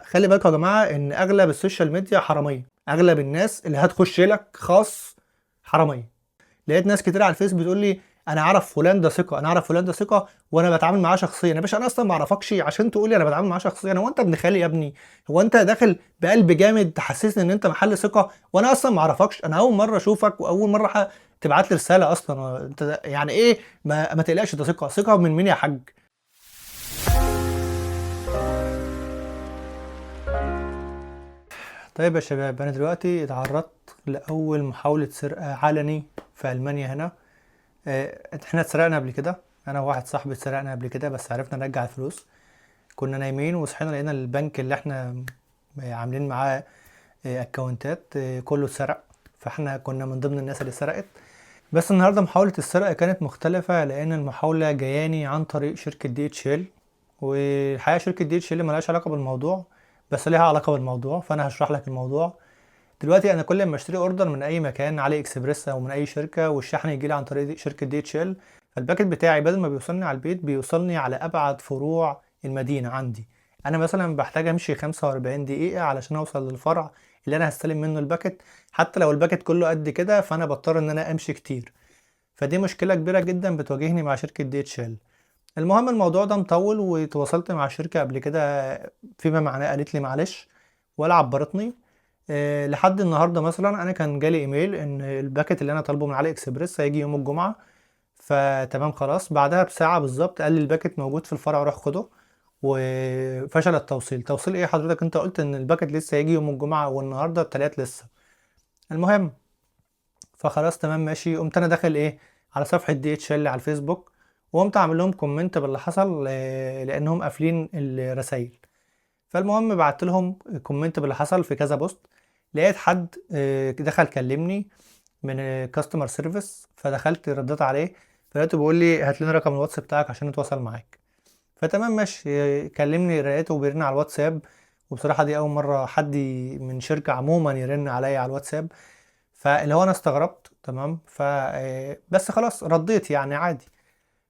خلي بالكم يا جماعة ان اغلب ال social media حراميه، اغلب الناس اللي هتخش لك خاص حراميه. لقيت ناس كتير على الفيس بتقول لي انا اعرف فلان ده ثقه، انا اعرف فلان ده ثقه، وانا بتعامل معاه شخصيا. يا باشا انا اصلا ما اعرفكش عشان تقول لي انا بتعامل معاه شخصيا. هو انت ابن خالي يا ابني؟ هو انت داخل بقلب جامد تحسسني ان انت محل ثقة وانا اصلا ما اعرفكش؟ انا اول مرة اشوفك واول مرة تبعت لي رسالة اصلا. انت يعني ايه ما تقلقش ده ثقه؟ ثقة من مين يا حاج؟ طيب يا شباب، انا دلوقتي اتعرضت لاول محاولة سرقه علني في المانيا هنا. احنا اتسرقنا قبل كده، انا وواحد صاحبي اتسرقنا قبل كده، بس عرفنا نرجع الفلوس. كنا نايمين وصحينا لقينا البنك اللي احنا عاملين معاه اكونتات كله اتسرق، فاحنا كنا من ضمن الناس اللي اتسرقت. بس النهارده محاولة السرقة كانت مختلفة، لأن المحاولة جاياني عن طريق شركة DHL، والحقيقة شركة DHL ملهاش علاقة بالموضوع، بس ليها علاقة بالموضوع، فأنا هشرح لك الموضوع دلوقتي. أنا كل ما اشتري order من أي مكان، علي اكسبريس أو من أي شركة، والشحن يجيلي عن طريق شركة DHL، فال packet بتاعي بدل ما بيوصلني على البيت بيوصلني على أبعد فروع المدينة عندي. أنا مثلا بحتاج أمشي 45 دقيقة علشان أوصل للفرع اللي أنا هستلم منه ال packet، حتى لو ال packet كله قد كده فأنا بضطر إن أنا أمشي كتير. فدي مشكلة كبيرة جدا بتواجهني مع شركة DHL. المهم الموضوع ده مطول، وتواصلت مع الشركة قبل كده فيما معناه قالت لي معلش ولا عبرتني. لحد النهارده مثلا انا كان جالي ايميل ان ال packet اللي انا طالبه من علي اكسبريس هيجي يوم الجمعة، فتمام خلاص. بعدها بساعة بالظبط قال لي ال packet موجود في الفرع روح خده، وفشل التوصيل. توصيل ايه حضرتك؟ انت قلت ان ال packet لسه هيجي يوم الجمعة والنهارده التلات لسه. المهم فخلاص تمام ماشي، قمت انا داخل ايه على صفحة DHL على الفيسبوك، وقمت عامل لهم comment باللي حصل، لانهم قافلين الرسايل. فالمهم بعت لهم comment باللي حصل في كذا post، لقيت حد دخل كلمني من customer service، فدخلت رديت عليه، فلقيته بيقول لي هات لنا رقم الواتس بتاعك عشان نتواصل معاك. فتمام ماشي، كلمني، لقيته بيرن على الواتساب، وبصراحة دي أول مرة حد من شركة عموما يرن عليا على الواتساب، فاللي هو أنا استغربت. تمام، ف بس خلاص رديت يعني عادي.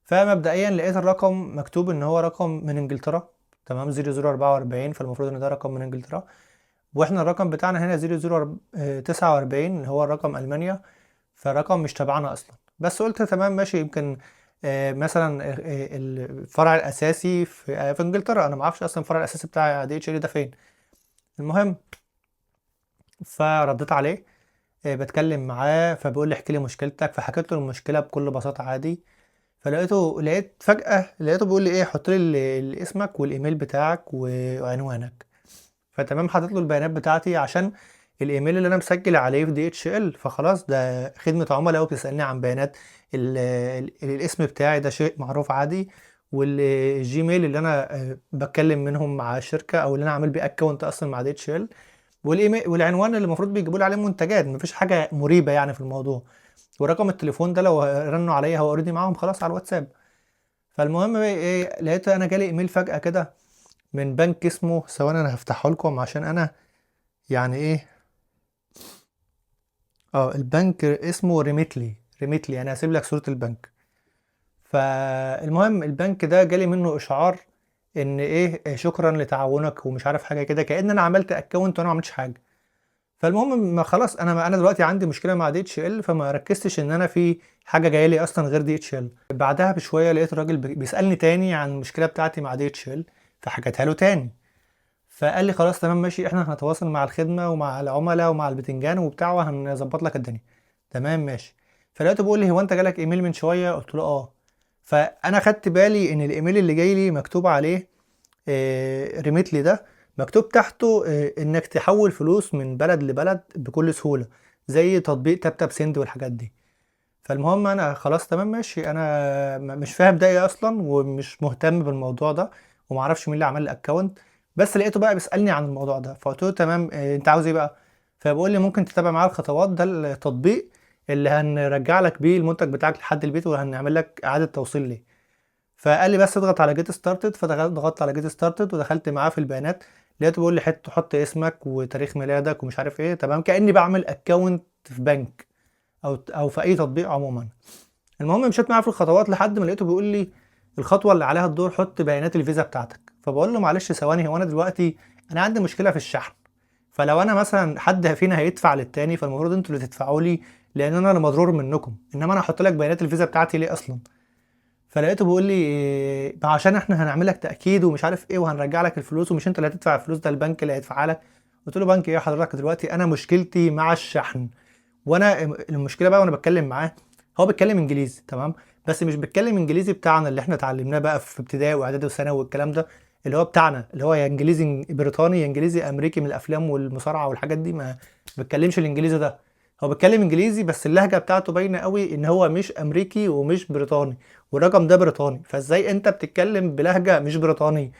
فمبدئيا لقيت الرقم مكتوب ان هو رقم من انجلترا، تمام، zero zero أربعة وأربعين، فالمفروض ان ده رقم من انجلترا، واحنا الرقم بتاعنا هنا zero zero تسعة وأربعين اللي هو الرقم ألمانيا، فالرقم مش تبعنا أصلا. بس قلت تمام ماشي، يمكن مثلا الفرع الأساسي في انجلترا، أنا ما اعرفش أصلا الفرع الأساسي بتاع DHL ده فين. المهم فرديت عليه، بتكلم معاه، فبيقول لي احكي لي مشكلتك، فحكيت له المشكلة بكل بساطة عادي. لقيت فجأة لقيته بيقول لي ايه، حط لي اسمك والايميل بتاعك وعنوانك. فتمام، حاطط له البيانات بتاعتي عشان الايميل اللي انا مسجل عليه في DHL، فخلاص ده خدمة عملاء وبتسألني عن بيانات الاسم بتاعي، ده شيء معروف عادي، والجيميل اللي انا بتكلم منهم مع الشركة او اللي انا عامل بيه account اصلا مع DHL، والايميل والعنوان اللي المفروض بيجيبوا لي عليه منتجات، مفيش حاجة مريبة يعني في الموضوع. ورقم التليفون ده لو رنوا عليا هو already معاهم خلاص على الواتساب. فالمهم ايه، لقيت انا جالي ايميل فجأة كده من بنك اسمه، ثواني انا هفتحه لكم عشان انا يعني ايه، البنك اسمه ريميتلي، ريميتلي، انا هسيب لك صورة البنك. فالمهم البنك ده جالي منه اشعار ان ايه، شكرا لتعاونك ومش عارف حاجة كده، كأن انا عملت account وانا ما عملتش حاجة. فالمهم ما خلاص انا دلوقتي عندي مشكلة مع DHL، فما ركزتش ان انا في حاجة جاية لي اصلا غير DHL. بعدها بشوية لقيت الراجل بيسالني تاني عن المشكلة بتاعتي مع DHL، فحكيتها له تاني، فقال لي خلاص تمام ماشي، احنا هنتواصل مع الخدمة ومع العملاء ومع البتنجان وبتاع، وهنظبط لك الدنيا. تمام ماشي. فلقيته بيقول لي هو انت جالك ايميل من شوية؟ قلت له اه. فانا خدت بالي ان الايميل اللي جاي لي مكتوب عليه ريميتلي، ده مكتوب تحته انك تحول فلوس من بلد لبلد بكل سهولة، زي تطبيق Taptap Send والحاجات دي. فالمهم انا خلاص تمام ماشي، انا مش فاهم ده ايه اصلا ومش مهتم بالموضوع ده ومعرفش مين اللي عمل ال account، بس لقيته بقى بيسألني عن الموضوع ده، فقلت له تمام، انت عاوز ايه بقى؟ فبيقول لي ممكن تتابع معاه الخطوات، ده التطبيق اللي هنرجع لك بيه المنتج بتاعك لحد البيت وهنعمل لك اعادة توصيل ليه. فقال لي بس اضغط على get started، فضغطت على get started ودخلت معاه في البيانات، لقيته بيقول لي حط اسمك وتاريخ ميلادك ومش عارف ايه، تمام، كأني بعمل account في بنك او في اي تطبيق عموما. المهم مشيت معاه في الخطوات لحد ما لقيته بيقول لي الخطوة اللي عليها الدور، حط بيانات الفيزا بتاعتك. فبقول له معلش ثواني، هو انا دلوقتي انا عندي مشكلة في الشحن، فلو انا مثلا حد فينا هيدفع للتاني فالمفروض انتوا اللي تدفعوا لي، لان انا اللي مضرور منكم، انما انا احط لك بيانات الفيزا بتاعتي ليه اصلا؟ فلقيته بيقول لي عشان احنا هنعمل لك تاكيد ومش عارف ايه وهنرجع لك الفلوس، ومش انت اللي هتدفع الفلوس، ده البنك اللي هيدفعها لك. قلت له بنك ايه يا حضرتك؟ دلوقتي انا مشكلتي مع الشحن. وانا المشكلة بقى وانا بتكلم معاه، هو بيتكلم انجليزي تمام، بس مش بيتكلم انجليزي بتاعنا اللي احنا اتعلمناه بقى في ابتدائي واعدادي وثانوي والكلام ده، اللي هو بتاعنا اللي هو يا انجليزي بريطاني يا انجليزي امريكي من الافلام والمصارعه والحاجات دي. ما بيتكلمش الانجليزي ده، هو بيتكلم انجليزي بس اللهجة بتاعته باينة قوي ان هو مش امريكي ومش بريطاني، والرقم ده بريطاني، فازاي انت بتتكلم بلهجة مش بريطاني؟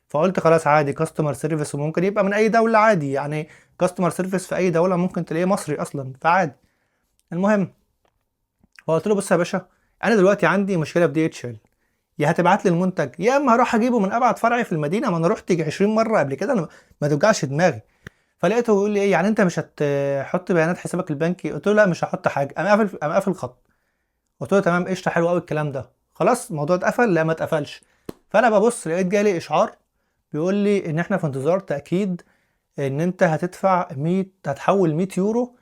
فقلت خلاص عادي، customer service وممكن يبقى من اي دولة عادي يعني، customer service في اي دولة ممكن تلاقيه مصري اصلا، فعادي. المهم فقلت له بص يا باشا، انا دلوقتي عندي مشكلة في DHL، يا هتبعت لي المنتج يا اما هروح اجيبه من ابعد فرع في المدينه، ما انا رحت 20 مرة قبل كده، انا ما توجعش دماغي. فلقيته بيقول لي ايه يعني انت مش هتحط بيانات حسابك البنكي؟ قلت له لا مش هحط حاجه. قام قافل الخط. قلت له تمام قشطه، حلو قوي الكلام ده، خلاص الموضوع اتقفل. لا ما اتقفلش. فانا ببص لقيت جالي اشعار بيقول لي ان احنا في انتظار تاكيد ان انت هتدفع 100، هتحول 100 يورو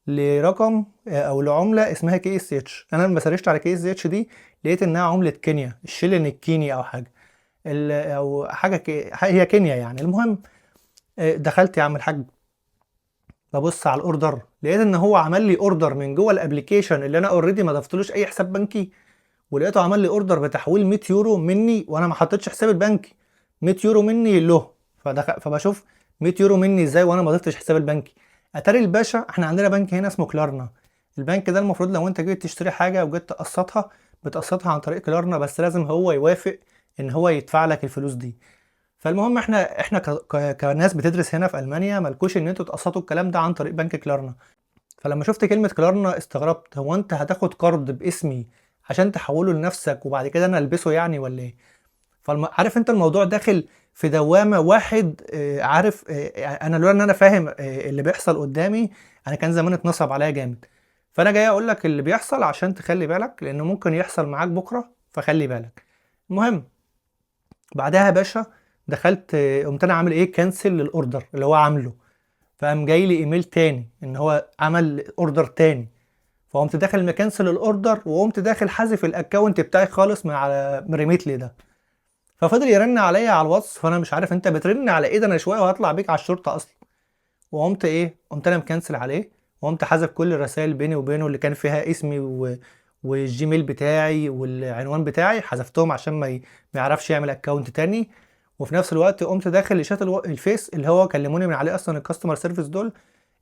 لرقم او لعمله اسمها KSH. انا لما سرشت على KSH دي لقيت انها عمله كينيا، الشيلين الكيني او حاجة، او حاجة هي كينيا يعني. المهم دخلت يا عم الحاج ببص على ال order، لقيت ان هو عمل لي order من جوه ال application اللي انا already ما ضفتلوش اي حساب بنكي، ولقيته عمل لي order بتحويل 100 يورو مني وانا ما حطيتش حساب البنكي، 100 يورو مني له. فدخل فبشوف 100 يورو مني ازاي وانا ما ضفتش حساب البنكي؟ اتاري الباشا احنا عندنا بنك هنا اسمه كلارنا، البنك ده المفروض لو انت جيت تشتري حاجة وجيت تقسطها بتقسطها عن طريق كلارنا، بس لازم هو يوافق ان هو يدفع لك الفلوس دي. فالمهم احنا كناس بتدرس هنا في المانيا مالكوش ان انتوا تقسطوا الكلام ده عن طريق بنك كلارنا. فلما شفت كلمة كلارنا استغربت، هو انت هتاخد قرض باسمي عشان تحوله لنفسك وبعد كده انا البسه يعني ولا ايه؟ عارف انت الموضوع داخل في دوامة واحد. عارف، انا لولا ان انا فاهم اللي بيحصل قدامي انا كان زمان اتنصب عليا جامد. فانا جاي اقول لك اللي بيحصل عشان تخلي بالك، لانه ممكن يحصل معاك بكرة، فخلي بالك. المهم بعدها يا باشا دخلت، قمت انا عامل ايه، cancel لل order اللي هو عامله. فقام جاي لي ايميل تاني ان هو عمل order تاني، فقمت داخل مكنسل ال order، وقمت داخل حذف ال account بتاعي خالص من على ريميتلي ده. ففضل يرن عليا على الواتس، فانا مش عارف انت بترن على ايه ده، انا شوية وهطلع بيك على الشرطة اصلا. وقمت ايه، قمت انا مكنسل عليه، وقمت حذف كل الرسائل بيني وبينه اللي كان فيها اسمي والجيميل بتاعي والعنوان بتاعي، حذفتهم عشان ما يعرفش يعمل account تاني. وفي نفس الوقت قمت داخل لشات الفيس اللي هو كلموني من عليه اصلا ال customer service دول،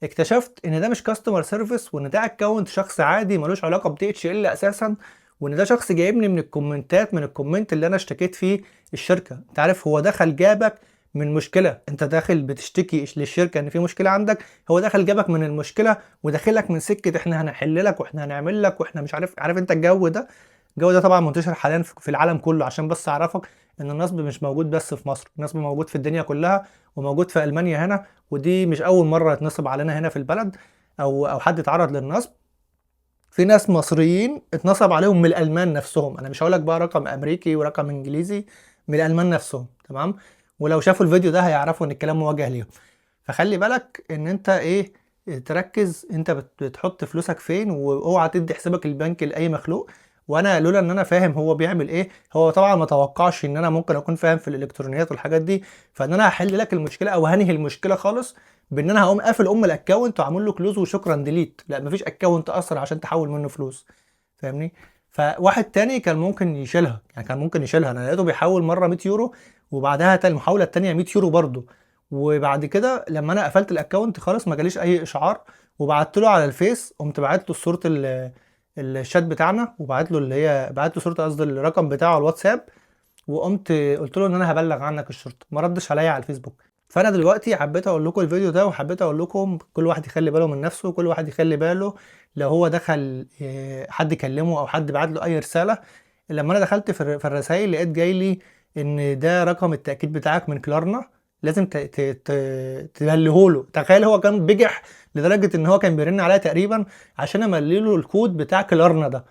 اكتشفت ان ده مش customer service، وان ده account شخص عادي ملوش علاقة ب DHL اساسا، وان ده شخص جايبني من الكومنتات، من ال comment اللي انا اشتكيت فيه الشركة. انت عارف هو دخل جابك من مشكلة، انت داخل بتشتكي للشركة ان في مشكلة عندك، هو دخل جابك من المشكلة وداخلك من سكة احنا هنحل لك واحنا هنعمل لك واحنا مش عارف. عارف انت الجو ده، الجو ده طبعا منتشر حاليا في العالم كله، عشان بس اعرفك ان النصب مش موجود بس في مصر، النصب موجود في الدنيا كلها وموجود في المانيا هنا، ودي مش اول مرة يتنصب علينا هنا في البلد او حد اتعرض للنصب. في ناس مصريين اتنصب عليهم من الالمان نفسهم، انا مش هقولك بقى رقم امريكي ورقم انجليزي، من الالمان نفسهم، تمام؟ ولو شافوا الفيديو ده هيعرفوا ان الكلام موجه ليهم. فخلي بالك ان انت ايه، تركز انت بتحط فلوسك فين، واوعى تدي حسابك البنكي لاي مخلوق. وانا لولا ان انا فاهم هو بيعمل ايه، هو طبعا ما توقعش ان انا ممكن اكون فاهم في الالكترونيات والحاجات دي، فان انا هحل لك المشكلة او هنهي المشكلة خالص بان انا هقوم قافل ام ال account وعامل له close وشكرا delete، لا مفيش account اصلا عشان تحول منه فلوس، فاهمني؟ فواحد تاني كان ممكن يشيلها، يعني كان ممكن يشيلها. انا لقيته بيحول مرة 100 يورو، وبعدها المحاولة التانية 100 يورو برضه، وبعد كده لما انا قفلت ال account خالص ما جاليش اي اشعار، وبعت له على الفيس، قمت بعت له صوره الشات بتاعنا، وبعت له اللي هي بعت له صوره، قصدي الرقم بتاعه على الواتساب، وقمت قلت له ان انا هبلغ عنك الشرطة، ما ردش عليا على الفيسبوك. فانا دلوقتي حبيت اقول لكم الفيديو ده، وحبيت اقول لكم كل واحد يخلي باله من نفسه، وكل واحد يخلي باله لو هو دخل، حد كلمة او حد بعت له اي رسالة. لما انا دخلت في الرسائل لقيت جاي لي ان ده رقم التاكيد بتاعك من كلارنا، لازم تمليه له. تخيل هو كان بجح لدرجة ان هو كان بيرن عليا تقريبا عشان املي له الكود بتاع كلارنا ده.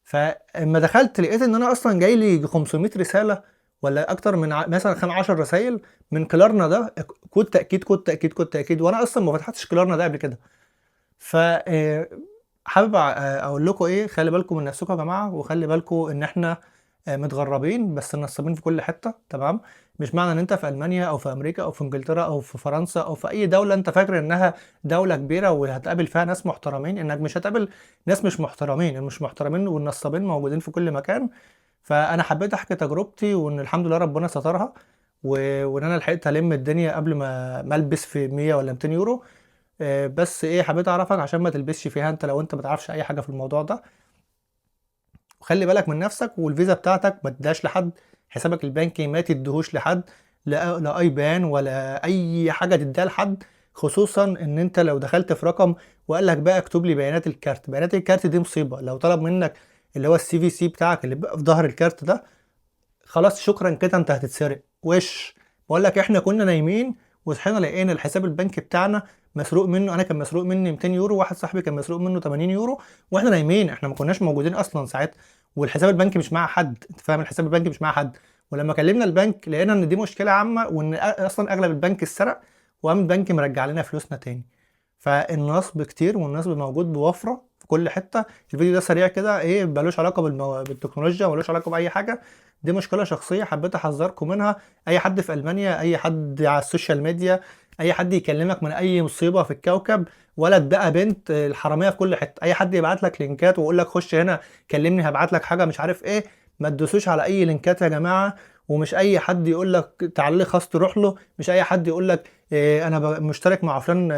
فاما دخلت لقيت ان انا اصلا جاي لي 500 رسالة، ولا اكتر من مثلا 10 رسائل من Klarna ده، كود تاكيد كود تاكيد كود تاكيد، وانا اصلا ما فتحتش Klarna ده قبل كده. ف حابب اقول لكم ايه، خلي بالكم من نفسكم يا جماعة، وخلي بالكم ان احنا متغربين، بس النصابين في كل حتة. تمام؟ مش معنى ان انت في المانيا او في امريكا او في انجلترا او في فرنسا او في اي دولة انت فاكر انها دولة كبيرة وهتقابل فيها ناس محترمين، انك مش هتقابل ناس مش محترمين. المش محترمين والنصابين موجودين في كل مكان. فانا حبيت احكي تجربتي، وان الحمد لله ربنا سترها، وان انا لحقت الم الدنيا قبل ما البس في 100 ولا 200 يورو. بس ايه، حبيت اعرفك عشان ما تلبسش فيها انت لو انت ما تعرفش اي حاجة في الموضوع ده. وخلي بالك من نفسك، والفيزا بتاعتك ما تديهاش لحد، حسابك البنكي ما تديهوش لحد، لا IBAN ولا اي حاجة تديها لحد، خصوصا ان انت لو دخلت في رقم وقال لك بقى اكتب لي بيانات الكارت، بيانات الكارت دي مصيبة. لو طلب منك اللي هو ال CVC بتاعك اللي بيبقى في ظهر الكارت ده، خلاص شكرا كده انت هتتسرق. وش بقول لك، احنا كنا نايمين وصحينا لقينا الحساب البنكي بتاعنا مسروق منه. انا كان مسروق مني 200 يورو، واحد صاحبي كان مسروق منه 80 يورو، واحنا نايمين، احنا ما كناش موجودين اصلا ساعتها، والحساب البنكي مش مع حد، انت فاهم، الحساب البنكي مش مع حد. ولما كلمنا البنك لقينا ان دي مشكلة عامة، وان اصلا اغلب البنك اتسرق، وقام البنك مرجع لنا فلوسنا تاني. فالنصب كتير، والنصب موجود بوفره في كل حتة. الفيديو ده سريع كده، ايه، ملوش علاقة بالتكنولوجيا، ملوش علاقة باي حاجة، دي مشكلة شخصية حبيت احذركم منها. اي حد في المانيا، اي حد على ال social media، اي حد يكلمك من اي مصيبة في الكوكب، ولد بقى بنت، الحرامية في كل حتة. اي حد يبعت لك لينكات ويقول لك خش هنا كلمني هبعت لك حاجة مش عارف ايه، ما تدوسوش على اي لينكات يا جماعة. ومش اي حد يقول لك تعال لي خاص تروح له، مش اي حد يقول لك إيه انا مشترك مع فلان،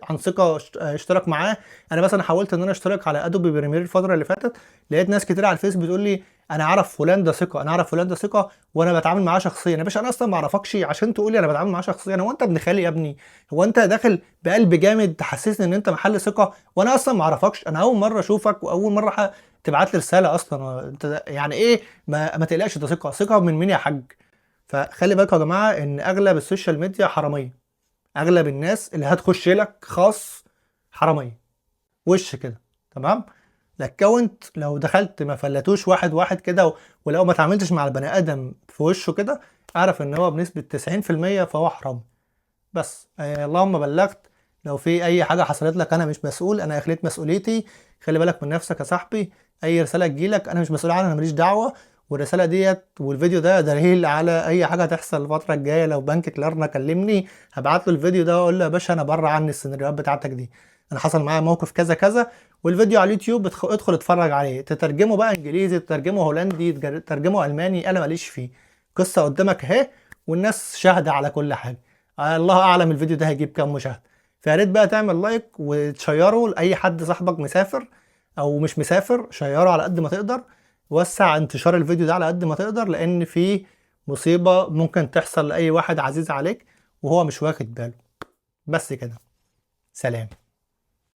عن ثقة اشترك معاه. انا مثلا حاولت ان انا اشترك على Adobe Premiere الفترة اللي فاتت، لقيت ناس كتير على الفيس بتقول لي انا اعرف فلان ده ثقة، انا اعرف فلان ده ثقة، وانا بتعامل معاه شخصيا. يا باشا انا اصلا ما اعرفكش عشان تقول لي انا بتعامل معاه شخصيا. هو انت ابن خالي يا ابني؟ هو انت داخل بقلب جامد تحسسني ان انت محل ثقة وانا اصلا ما اعرفكش؟ انا اول مرة اشوفك، واول مرة تبعت لي رسالة اصلا. انت يعني ايه ما تقلقش ده ثقة؟ ثقة من مين يا حاج؟ فخلي بالكم يا جماعة ان اغلب ال social media حرامية، اغلب الناس اللي هتخش لك خاص حرامية وش كده. تمام؟ ال account لو دخلت ما فلتوش واحد واحد كده، ولو ما تعاملتش مع البني ادم في وشه كده، اعرف ان هو بنسبة 90% فهو حرامي. بس اللهم بلغت. لو في اي حاجة حصلت لك انا مش مسؤول، انا اخليت مسؤوليتي. خلي بالك من نفسك يا صاحبي، اي رسالة تجيلك انا مش مسؤول عنها، انا ماليش دعوه. والرسالة ديت والفيديو ده دليل على اي حاجة هتحصل الفترة الجاية. لو بنك Klarna كلمني هبعت له الفيديو ده واقول له يا باشا انا بره عني السيناريوهات بتاعتك دي، انا حصل معايا موقف كذا كذا. والفيديو على اليوتيوب، ادخل اتفرج عليه، تترجمه بقى انجليزي، تترجمه هولندي، تترجمه الماني، انا ماليش فيه. قصة قدامك اهي، والناس شاهده على كل حاجة. الله اعلم الفيديو ده هيجيب كام مشاهده. فيا ريت بقى تعمل like وتشيره لاي حد صاحبك مسافر او مش مسافر، شيره على قد ما تقدر، وسع انتشار الفيديو ده على قد ما تقدر، لان في مصيبة ممكن تحصل لاي واحد عزيز عليك وهو مش واخد باله. بس كده، سلام.